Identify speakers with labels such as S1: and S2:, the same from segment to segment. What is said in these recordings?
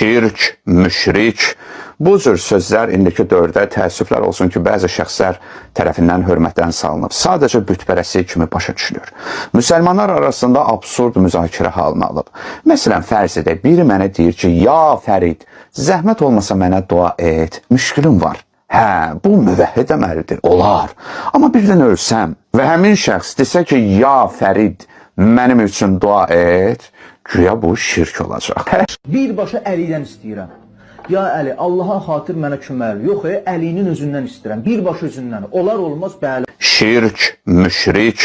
S1: Şirk, müşrik, bu cür sözlər indiki dövrdə təəssüflər olsun ki, bəzi şəxslər tərəfindən hörmətdən salınıb. Sadəcə bütpərəstlik kimi başa düşülür. Müsəlmanlar arasında absurd müzakirə halını alıb. Məsələn, fərz edək, biri mənə deyir ki, ya Fərid, zəhmət olmasa mənə dua et, müşkülüm var. Hə, bu müvəhhid əməlidir, olar. Amma birdən ölsəm və həmin şəxs desə ki, ya Fərid, mənim üçün dua et, güya bu şirk olacaq.
S2: Birbaşa Əlidən istəyirəm. Ya Əli, Allaha xatir mənə kömək el. Yox, Əlinin özündən istəyirəm. Birbaşa özündən. Olar olmaz, bəli.
S1: Şirk, müşrik,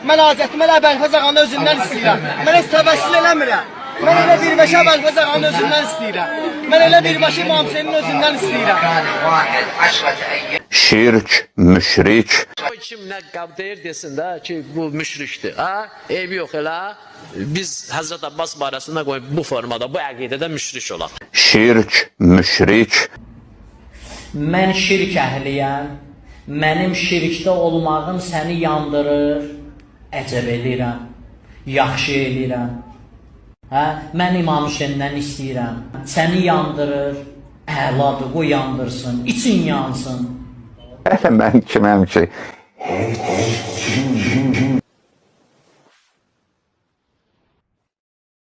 S3: Mən hacətimi elə Əbəlfəz ağanın özündən istəyirəm. Mən heç təvəssül eləmirəm. Mən elə birbaşa Əbəlfəz ağanın özündən istəyirəm. Mən elə birbaşa İmam Hüseynin özündən istəyirəm.
S1: Şirk, müşrik,
S4: Kim nə deyir desin də ki, bu müşrikdir. Ha? Eybi yox elə. Biz Həzrət Abbas barəsində qoyub bu formada, bu əqidədə müşrik olaq.
S1: Şirk, müşrik,
S5: Mən şirk əhliyəm. Mənim şirkdə olmağım səni yandırır. Əcəb eləyirəm. Yaxşı eləyirəm. Hə? Mən İmam Hüseyndən istəyirəm. Səni yandırır. Əladır, qoy yandırsın. İçin yansın.
S1: Hələ mən kiməm ki? Heç kim